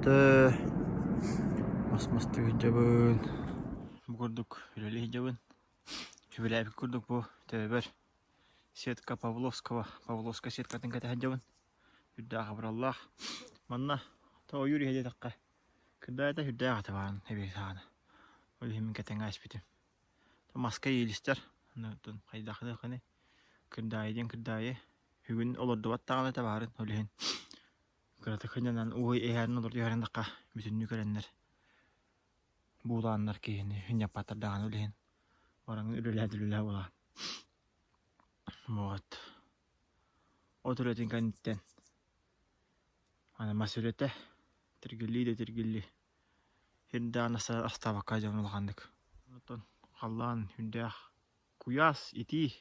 Бүттэ. Мас мастыы сылдьабын. Бу курдук үлэлии сылдьабын. Сөбүлээбит курдук бу төбөбөр сетка Павловского, Павловскай сеткатын кэтэ сылдьабын. Үрдээх абыраллаах. Манна тоойуур иһэ диэтэххэ, кырдаайда үрдээх этэ баарын эбии саҕана. Ол иһин мин кэтэҥҥэ испитим. Маска иилистэр, онтон хайдахыныаххыный, кырдаайы диэн кырдаайы, бүгүн олордубат даҕаны этэ баарын, ол иһин кыратык сынньанан ууһуй иһэрин олордо түһэриндэххэ бүтүннүү кэлэннэр буулааннар киһини сынньаппаттар даҕаны ол иһин бараҥын үлэлээ-үлэлээ буолаҕын. Вот. От үлэтин кэнниттэн аны мас үлэтэ тиргиллии да тиргиллии Сирдээн астаабакка дьон улаханнык. Оттон халлаан үрдээх куйаас, итии,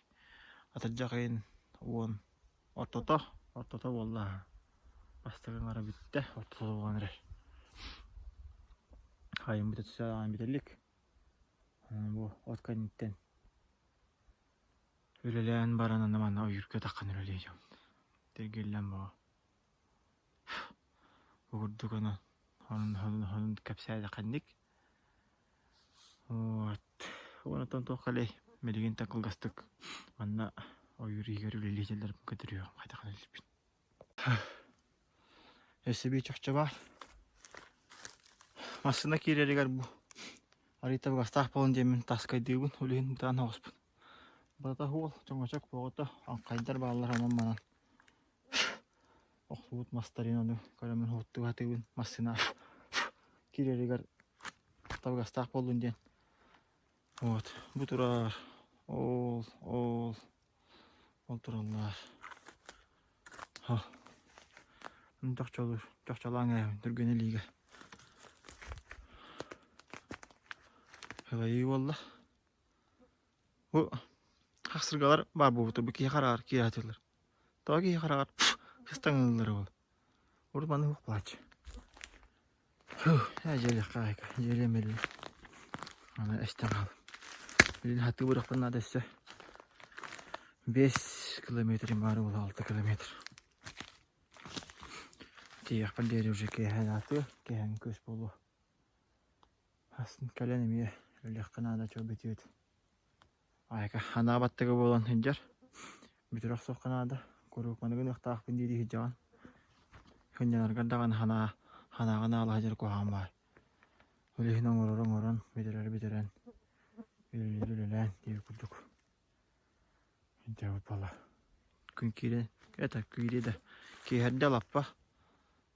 атырдьах ыйын уон ортото, ортото буолла. Бастакы ыҥыра бүттэ, ортото буолан эрэр. Хайыммыт өссө даҕаны бүтэ илик. Бу от кэнниттэн үлэлээн баран аны манна ойуурга таххан үлэлиэм. Тиргиллэн боо. Бу курдук онон онон кэпсээтэххинник. Вот. Онтон туох кэлиэй, билигин да кылгастык манна ойуур иһигэр үлэлии сылдьарбын көтүрүөҕүм хайдах үлэлиирбин. Өссө биир чахчы баар. Массыына киирэригэр бу арыый табыгастаах буолан диэммин таскайдыыбын, ол иһин бытаан оҕуспун. Барыта уол, чоҥочок буоҕута, аҥхайдар бааллар онон манан Охсубут мастарын ону көрөммүн уһуттуу сатыыбын массыына киирэригэр табыгастаах буоллун диэн. Вот бу турар ол ол ол тураллар. Чохчолуур чохчолоон эрэбин түргэн илиигэ. Сылайыы буолла. Бу хахсыргалар баар буолбуттар бу киһи хараҕар киирэ сатыыллар. Тоҕо киһи хараҕар ыстаҥалыыллара буолла. Урут маны суох буолааччы. Ээ дьиэлиэххэ айка, дьиэлиэм билин. Аны эстэн хаалым. Билин хатыы бырахпын наада өссө. 5 километрим баар буолла, 6 километр. Тиийиэхпэр диэри уже киэһэ аатыа, киэһэҥ күөс буолуо. Астын кэлэн эмиэ өлүөххэ наада чуо бүтүөт. Айка анаа баттыга буолан сылдьар. Бүтэрэ охсуохха наада. Куруук маны гыныахтаахпын дии дии сылдьаҕын. Сынньанаргар даҕаны санаа санааҕын аала сылдьар куһаҕан баар. Ол иһин оҥорору оҥорон, бүтэрэр бүтэрэн, үлэлиир үлэлээн диэбит курдук. Дьэ буолла. Күн киирэн, это киириэ да киэһэрдэ лаппа.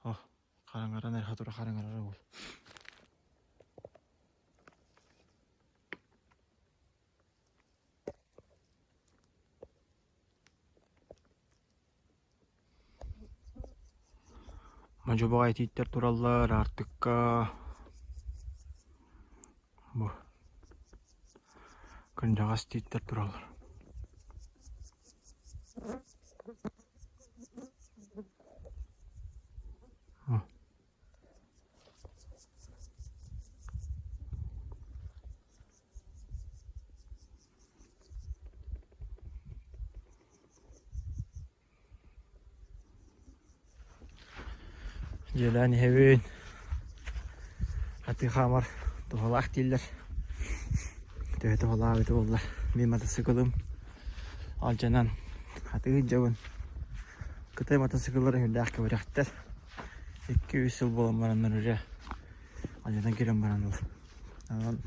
О, хараҥаран эрэ тура хараҥарара буол. Модьу итииттэр тураллар аартыкка бу кырдьаҕас тииттэр тураллар. Дьиэлээн иһэбин. Атыы хаамар туһалаах дииллэр. Төһө туһалаах эбитэ буоллар. Мин матасыыкылым алдьанан атыы сылдьабын. Кытай матасыыкыллара сүрдээх кэбирэхтэр. Икки-үс сыл буолан бараннар уже алдьанан киирэн бараннар. Онон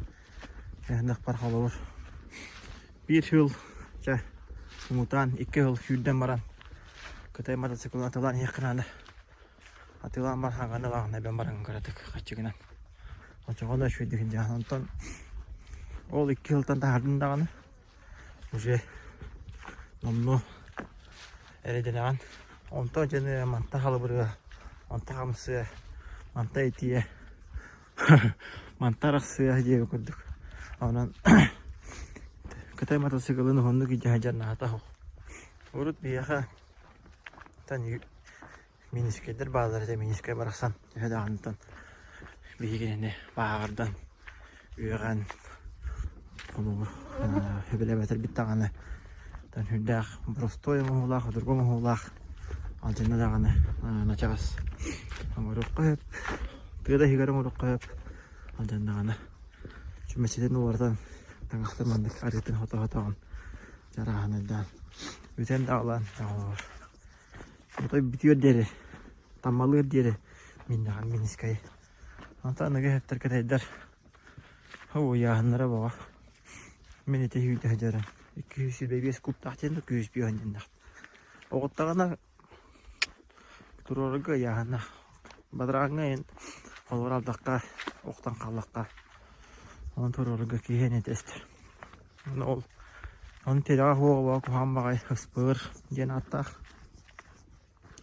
ыһынахпар холобур биир сыл чэ муҥутаан икки сыл сүүрдэн баран Кытай мотоциклын атыылаан иһиэххэ наада. Атыылаан баран хаҥаны ылаҕын эбэн баран кыратык хаччыгынан. Оччоҕо да үчүгэйдик сылдьаҕын. Онтон ол икки сылтан таһаардын даҕаны уже номнуо эрэйдэнэҕин. Онтон дьэни мантан халыбырыа, онтон хамсыа, мантан итиэ Мантан арахсыа диэбит курдук. Онон Кытай мотоциклын уһуннук илдьэ сылдьар наада суох. Урут биһиэхэ минискэйдэр бааллар этэ, минискэй барахсан төһө даҕаныттан биһигини бааҕырдан, үөҕэн холобур сөбүлээбэтэрбит даҕаны сүрдээх боростуой оҥоһуулаах, судургу оҥоһуулаах алдьанна даҕаны начаас оҥоруохха сөп. Тыа да иһигэр оҥоруохха сөп. Алдьаннаҕына чүмэчитин уларытан таҥастар маннык арыытын хото-хотоҕун чарааһынайдаан бүтэн да аҕалан оҥорор. Отой бүтүөр диэри, таммалыыр диэри миннэҕин минискэй. Онтон аныгы иһэттэр кэтэйдэр ыйааһыннара бөҕө. Мин ити сүүрдэ сылдьарым. 225 кубтаах диэн да күүс бүөһүн диэннэх. Оҕуттаҕына туруорарга ыйааһыннаах. Бадарааҥҥа иһин холобур алдахха, охтон хааллахха, онон туруорарга киһи энэтэ эстэр. Ону ол ону тирэҕэ суоҕа куһаҕан баҕайы ыспыыр диэн ааттаах.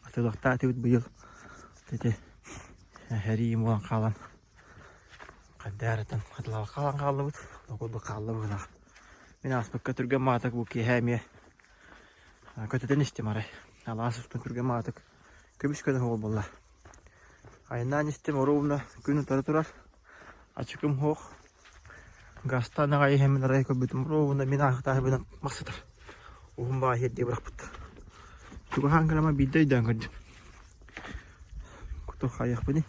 Атыылахтаах этибит быйыл ити сэрии буолан хаалан хайдаарытан хатылаабакка хаалан хааллыбыт. Ол курдук хаалла быһыылаах. Мин ааспыкка түргэн маатык бу киэһэ эмиэ көтүтэн истим арай. Алаас устун түргэн маатык көбүс көнө суол буолла. Айаннаан истим оруобуна күн утары турар. Ачыкым суох. Газтаан аҕай иһэммин арай көрбүтүм оруобуна мин аахтаахпынан махсытар. Уһун баҕайы сирдии бырахпыттар. Чугаһаан кэлэмэ биирдэ өйдөөн көрдүм. Кутур хайыахпыный?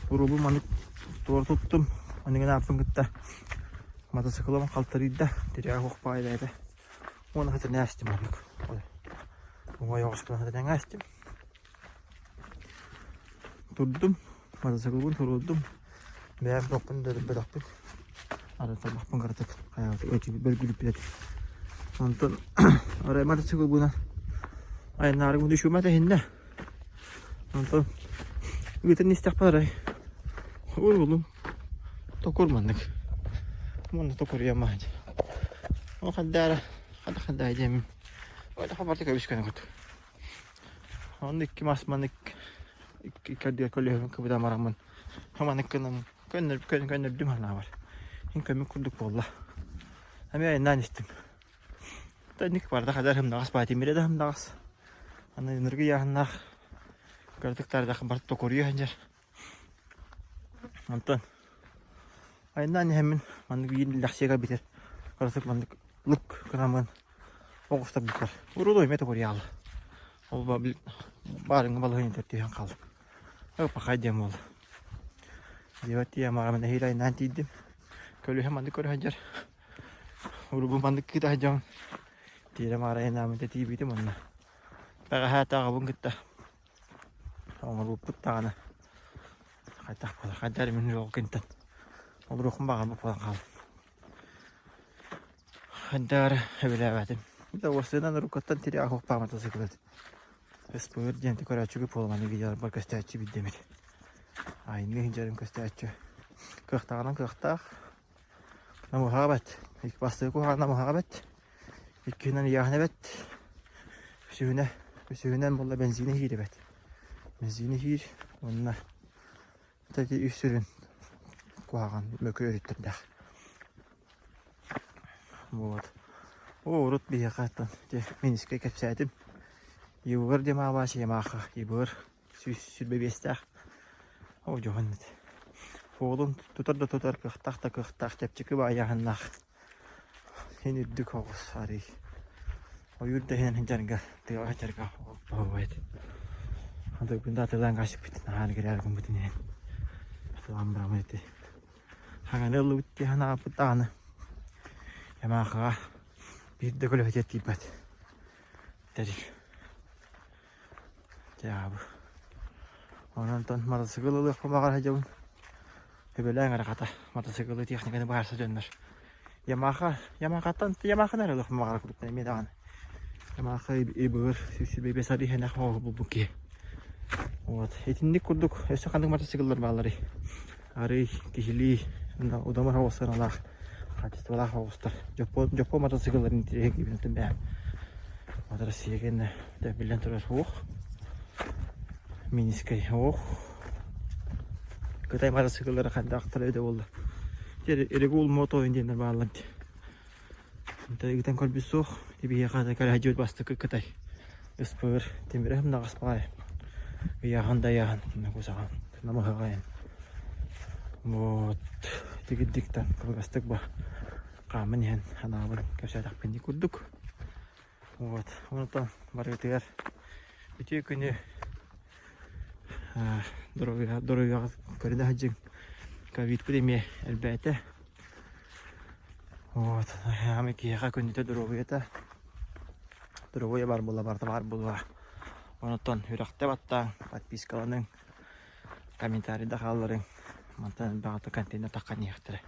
Уруубу маннык туора туттум. Аныгын ааппын кытта мотоциклым халтарыйда. Тирэҕэ суох баҕайы Уонна хатырнай астым маннык. Уҥа ойоҕоспунан хатырнаҥҥа астым. Турдум, мотоциклбын туруордум. Бэйэм туохпун да өлөрбөтөхпүн. Ары тарбахпын кыратык бөлгүлүппүт этим. Онтон арай мотоциклбынан айаннаары үчүгэй тэһиннэ. Онтон ыытан истэхпин арай уруулум токур маннык. Манна токуруйам аһа дии. Ол хандаара ханна хандаара диэммин. Ойдохо барыта көбүс көнөкүт. Онно икки мас маннык икки кэрдигэ көлөһөбүн кыбытан бараммын маннык гынан көннөр көннөрдүм санаабар. Мин көмүк курдук буолла. Эмиэ айаннаан истим. Тэнник барда хадар хымнаҕас баа тимирэ да хымнаҕас. Аны ыныргы ыйааһыннаах кыратык таардахха барыта токуруйа сылдьар. Онтон айаннаан иһэммин маннык биир лэхсиэгэ бүтэр кыратык маннык лык гынаммын оҕустарбыттар. Уруй эмиэ токуруйаалла. Ол баарыҥҥа балаһыанньа түһэн хаалла. Пахай диэн буолла. Дьиэбэр тиийэн бараммын эһиил айаннаан тиийдим. Көлүөһэ маннык көрө сылдьар. Урукку маннык кыыта дьон тиэрэ маара айаннаабыта тиийбитим уонна бэҕэһээ аҕабын кытта оҥорбуппут даҕаны хайдах буолар хайдах эрэ мин ол күнтэн олоруохпун баҕарбыт буолан хааллым. Хайдах эрэ сөбүлээбэтим. Да уостуйанан уруккуттан тириэҕэ суохпаамата сыкылыт. СПР диэн көрөөччүгү буолуманы видеоларбар көстөөччү биирдэмит. Айныы сылдьарым көстөөччү. Кыахтааҕынан кыахтаах, Намыһаҕа бэт. Бастакы куһаҕан намыһаҕа бэт. Иккиһинэн ыйааһына бэт. Үсүһүнэ, үсүһүнэн буолла бензини иһиир эбэт. Бензини иһиир уонна ити үс сүрүн куһаҕан мөкү өрүттэрдээх. Вот. О, урут биһиэхэ оттон ити минискэй кэпсээтим. Егор Димабач Ямаха Егор 125-тээх. Оо, дьоһун эт. Уолун тутар да тутар, кыахтаах да кыахтаах, чэпчэки баайааһыннаах. Син үрдүк оҕус арый. Ойуур да иһинэн сылдьарга, тыаҕа сылдьарга оһуобай этэ. Антон да атыылаан хаалсыппыт, наһаа кэлээр гыммытын иһин. Атыылаан бараммыт ити. Хаҥаны ыллыбыт дии санаабыппыт даҕаны. Ямахаҕа биир да көлөһөтүгэр тиийбэт. Тэрил. Дьаабы. Онон онтон мотоцикл ылыахпын баҕара сылдьабын. Төбөлөөн эрэ хата мотоциклы техниканы быһаарса дьоннор. Ямаха, Ямахаттан Ямаханы эрэ ылыахпын баҕара курдук эмиэ даҕаны. Ямаха ибыыр сүүс сүүс иһэнэх булбут киһи. Вот. Итинник курдук өссө ханнык мотоцикллар баалларый? Арый киһилии удамыр оҕус сыаналаах хаачыстыбалаах оҕустар. Дьоппуон дьоппуон мотоциклларын интириэһиргиибин бэйэм. Вот Россия кэннэ биллэн турар суох. Минискэй ох. Кытай мотоцикллара хайдахтара эбитэ буолла. Регул мото диэннэр бааллар дии. Ыытан көрбүт суох. Биһиэхэ кэлэһдьибит бастакы Кытай СПР тимирэ сымнаҕас баҕайы. Ыйааһын да ыйааһын кусаҕан намыһаҕайын. Вот тигирдиктэн кылгастык ба хааман иһэн анаабын кэпсээтэхпин курдук. Вот онтон барыытыгар үтүө күнү. Доруобуйаҕа көрүнэ сылдьыҥ. Ковидпыт эмиэ элбээтэ. Вот, ами киһиэхэ күндүтэ доруобуйата. Доруобуйа баар буолла, барыта баар буолуо. Онтон үрэхтэ баттааҥ, подпискаланыҥ, комментарийда хаалларыҥ. Мантан элбэҕи контейнер таххан иһиэхтэрэ.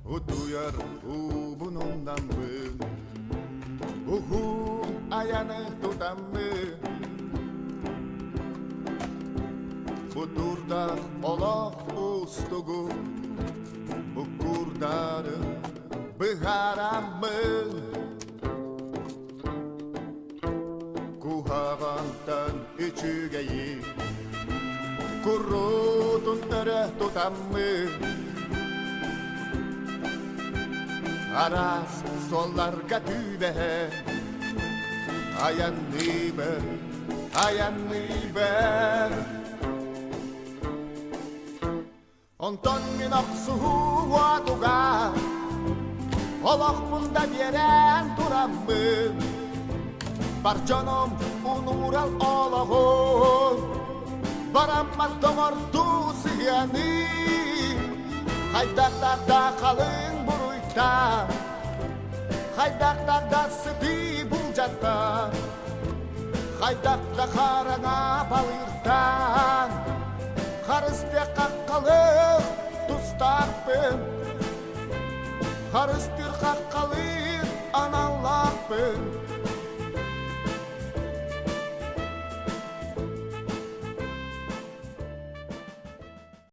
Утуйар уубун умнаммын, уһун айаны тутаммын, Бутуурдаах олох уустугун буккуурдары быһаараммын. Куһаҕантан үчүгэйи куруутун өрө тутаммын. Араас суолларга түбэһэн айанныыбын, айанныыбын. Онтон мин охсуһуу уотугар олохпун да биэрэн тураммын бар дьонум унуурал олоҕун бараммат доҕордуу сыһыаны хайдах да халыҥ буруйтан хайдах да сытыы булдьаттан Хайдах да хараҥа балыыртан Харыстыа хаххалыах тустаахпын Харыстыыр хаххалыах.